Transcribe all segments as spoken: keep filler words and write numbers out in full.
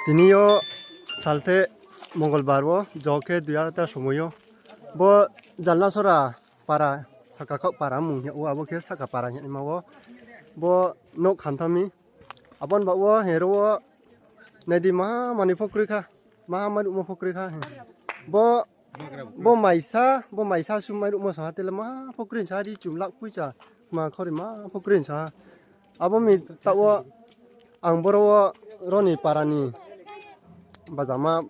Tini yo salthe Mongolbar wo, jo khe dui arta somoi yo. Bo Jalnasora para, Sakakhaoh para mung hing yag ou, abo khe Saka para hing yagnaima wo. Bo nouh khamtha mi. Abo ni baoh wo hero wo nai di, maha manoi pho kroi kha, maha mairuhmo pho kroi kha. Bo, bo maisa, bo maisa sum mairuhmo sa ha, tele maha pho kroi sa ha, ri chum lak poicha, ma khori maha pho kroi sa ha. Abo mi taoh wo ang boro wo roni para ni bajama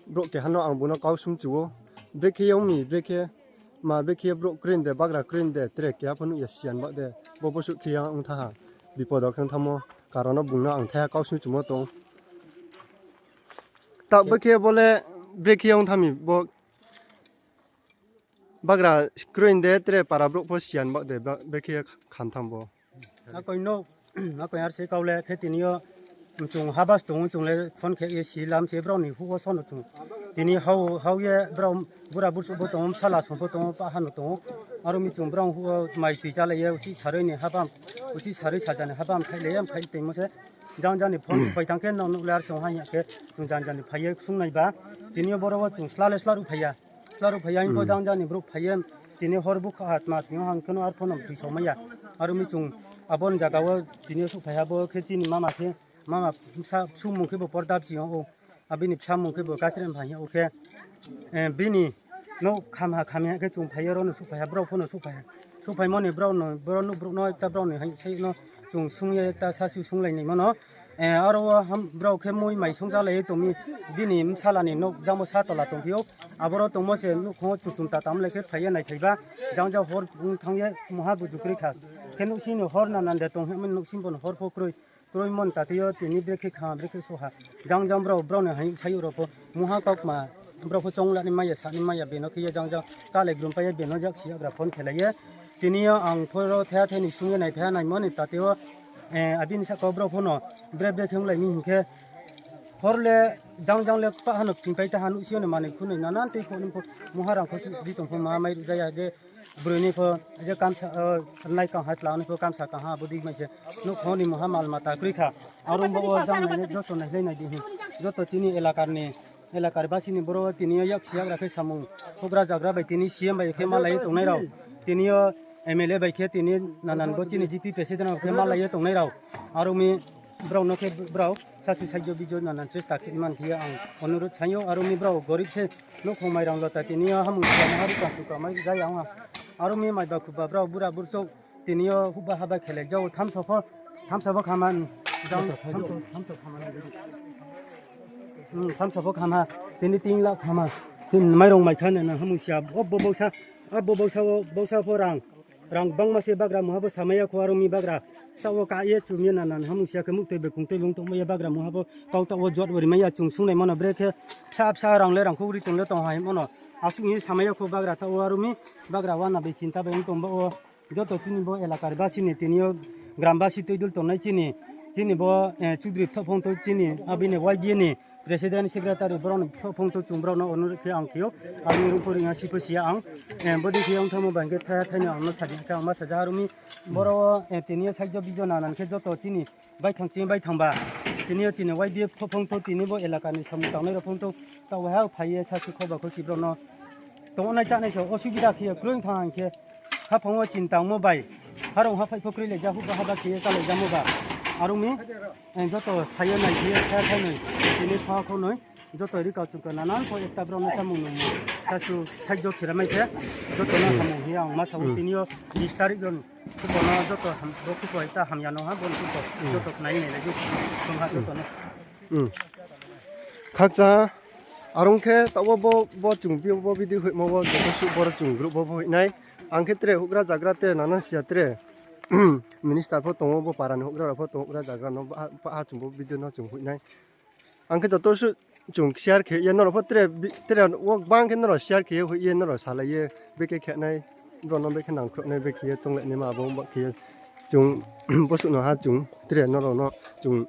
brouh keha no ang bung no kau sung chu ou. Brekhe yong mi, brekhe ma, brekhe brouh kroi de, bagra kroi de, tre keha pho nuh ya siyan ba de, bo bosuh khe ya ong tha ha, bipod wo khe ong thamo, karon no bung no ang thaiha kau sung chumo tong. Taoh brekhe bo le, brekhe ong tha mi bo bagra kroi de, tre para brouh pho siyan ba de, ba-, brekhe kham tham bo. Akoi no, akoi ar se kau le khe tini yo chung habas tong ou, chung le phone khe ye si lam se brao ni huh wo sono chung. Tini hao, hao ye brao bura bursuh pho tong ou, bsala song pho tong ou, pah ha no tong ou. Aro mi chung brao huh wo mai tui chálai ye, uchih sarui ni habam, uchih sarui saja ni habam khailai ye, khailai tongmo se. Jang jang ni phone suhphai tang khe, nang nuh le ar se ong ha hing ya khe, chung jang jang ni phai ye sung nai ba. Tini yo boro wo chung sla le sla ruh phai ya. Sla ruh phai ya, hing pho jang jang ni brouh phai ye, tini hor bukha ha tma tini yo hang khe no ar pho no thoi sao mai ya. Aro mi chung abo ni zaga wo tini yo suhphai ha, bo khe chini mama se, mama bsa sung mung khe bo porda bchi yong ou. Abini bsa mung khe bo kachre phai yag ou khe, bini nouh kham ha, kham ya khe chung phai ye ro no suhphai ha, brao pho no suhphai ha. Suhphaimo ni brao no, boro nouh brouh no ekta brao ni hai se no chung sung ye ekta sasi sunglai naimo no. Aro wo brao khe mui mai sung chálai ye tong mi, bini bsala ni nouh jangmo sa tola tongphi ou. Aboro tongmo se nouhkhong wo chutum ta tamlai khe phai ye naiphai ba, jang jang hor ong thanng ye muha buju kroi kha. Khe nouhsing ni hor nanan de tong hing mi, nouhsing bo ni hor pho kroi. Kroimo ni tati yo tini brekhe kha, brekhe so ha. Jang jang brao, brao ni hai sayouh rao pho muha kaukma, brao pho choung la ni mai ya, sa ni mai ya, beno khe ye jang jang kale grum pai ye beno jak si yagra phone khelai ye. Tini yo ang pho ro thaiha thai ni sung ye naiphai ha naimo ni tati yo, abini sahka wo brao pho no bre bre khe onglai mi hing khe, hor le jang jang le pah ha no kthing pai ta ha, nouhsing yo ni manoi khunoi nanan tei pho ni pho muha rang pho di tong pho ma mai ruh ja ya je. Broi ni pho je kamsa, nai kang ha tla ni pho kamsa kang ha, abo dei mai se. Nouhkhong ni muha mal mata kroi kha. Aro bo wo jang nai joto nailai nai di hing. Joto chini elakar ni, elakar basi ni boro tini yo yaksi yagra khe samung houhgra zagra bai tini C M bai khe malai ye tongnai rao. Tini yo M L A bai khe tini nanan bo chini G P president rao khe malai ye tongnai rao. Aro mi brao no khe brao sasu saijo bijo nanan chesta khe man khe ye ang onurod sai ou. Aro mi brao gorib se nouhkhong mairang lota tini yo hamung sa muha ri kang tu kamai ja ya ong ha. Aro mi mai ba khuba brao bura burchouh tini yo huhba haba khelai ja ou, thamsa pho, thamsa pho khama, thamsa pho khama, tini tin lakh khama, tin mairong mai kha nana hamung sia, abo bausa, abo bausa wo, bausa pho rang, rang bangma se bagra muha bo samai ya kho, aro mi bagra, taoh wo ka ye chum ye nana hamung sia khe muhtoi bekhung tei bung tongmai ya bagra muha bo, kau taoh wo jot wo rimai ya chung sungnaimo no brekhe, bsa bsa rang le rang kho ri tong le tong ha hingmo no, asuh hing ye samai ya kho bagra taoh wo aro mi, bagra uana bai chinta bai ong tong ba wo. Joto chini bo elakar basi ni tini yo gram basi tuidul tongnai chini, chini bo, Chudri Pthohphongtho chini, abini Y B A ni president secretary brao no Pthohphongtho chung brao no onurod khe ang khe ou, aro mi rungpho ring ha si pho si ya ang, bodei khe ong thamo bai khe thaiha thai ni ang no sadi khe ang ma saja aro mi, boro wo, tini yo saijo bijo nanan khe joto chini baithang chini baithang ba, tini yo chini Y B A Pthohphongtho tini bo elakar ni samung tangnai rao phongtho, taoh ha phai ye sasi khoba khosi brao no tongnai chánai so osubida khe ye kroi thang hing khe, haphang wo chini tangmo bai, harong haphaih pho kroi lai ja, huhba haba khe ye chálai jamo ba, aro mi, joto phai ye nai khe ye thaiha thai noi, tini saha khou noi, joto ri kau chung khe nanan pho ekta brao no chámung nungmung, sasu saijo khe ra mai khe, joto no hamung hing ye ang ma sa ou, tini yo bis tarik yo ni, khupo no joto ham, bo khupo ekta hamya no ha, bo ni khupo joto khnai nai lai di, chung ha joto no. Khakchang, arong khe taoh wo bo, bo chung bi, bo video hoihmo wo joto suh boro chung group bo, bo hoih nai. Ang khe tre houhgra zagra te nanan sia tre minister pho tong ou, bo para ni houhgra rao pho tong ou, houhgra zagra no, pa ha chung bo video no chung hoih nai. Ang khe joto suh chung share khe ye nrao pho tre, tre wo gbang khe nrao share khe ye hoih ye nrao salai ye, bekhe khe nai, brao no bekhe nangkhruh nai, bekhe ye chounglai naima abo ba khe ye chung, bosuh no ha chung tre nrao no chung,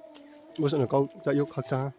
bosuh no kau cha yo khakchang ha.